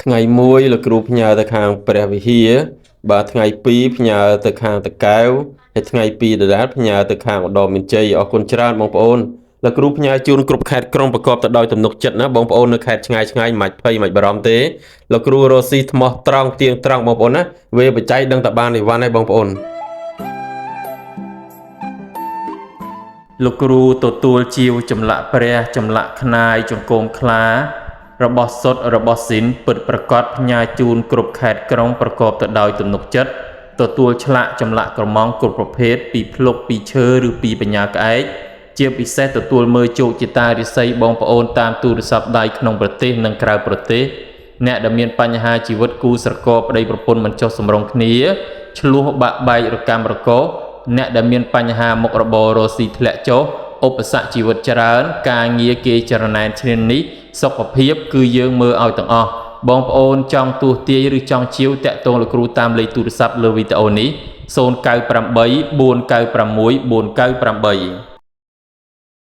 ថ្ងៃ1លោកគ្រូផ្ញើទៅខាងព្រះវិហារបាទថ្ងៃ2ផ្ញើទៅខាងតកែវហើយថ្ងៃ2ដដែលផ្ញើទៅខាងឧត្តរមានជ័យអរគុណច្រើនបងប្អូនលោកគ្រូផ្ញើជូនគ្រប់ខេត្តក្រុងប្រកបទៅដោយទំនុកចិត្តណាបងប្អូននៅខេត្តឆ្ងាយឆ្ងាយមិនភ័យមិនបារម្ភទេលោកគ្រូរស់ស៊ីថ្មោះត្រង់ទៀងត្រង់បងប្អូនណាវេបច្ច័យដឹងតែបានអីវ៉ាន់ហើយបងប្អូនលោកគ្រូទទួលជាវចម្លាក់ព្រះចម្លាក់ខ្នាយចង្គមខ្លារបស់សុទ្ធរបស់សិនពិតប្រកបផ្ញើជូនគ្រប់ខេត្តក្រុងប្រកបទៅដោយទំនុកចិត្តទទួលឆ្លាក់ចម្លាក់ក្រម៉ងគ្រប់ប្រភេទពីភ្លុកពីឈើឬពីបញ្ញាក្អែកជាពិសេសទទួលមើលជោគជតារិស័យបងប្អូនតាមទូរស័ព្ទដៃក្នុងប្រទេសនិងក្រៅប្រទេសអ្នកដែលមានបញ្ហាជីវិតគូស្រករប្តីប្រពន្ធមិនចុះសម្រុងគ្នាឆ្លោះបាក់បែករកម្មរកោអ្នកដែលមានបញ្ហាមុខរបររស់ស៊ីធ្លាក់ចុះឧបសគ្គជីវិតច្រើនការងារគេចរណែនឈ្នានីសសុខភាពគឺយើងមើលឲ្យទាំងអស់បងប្អូនចង់ទស្សន៍ទាយឬចង់ជាវតាក់ទងលោកគ្រូតាមលេខទូរស័ព្ទលើវីដេអូនេះ098 496 498។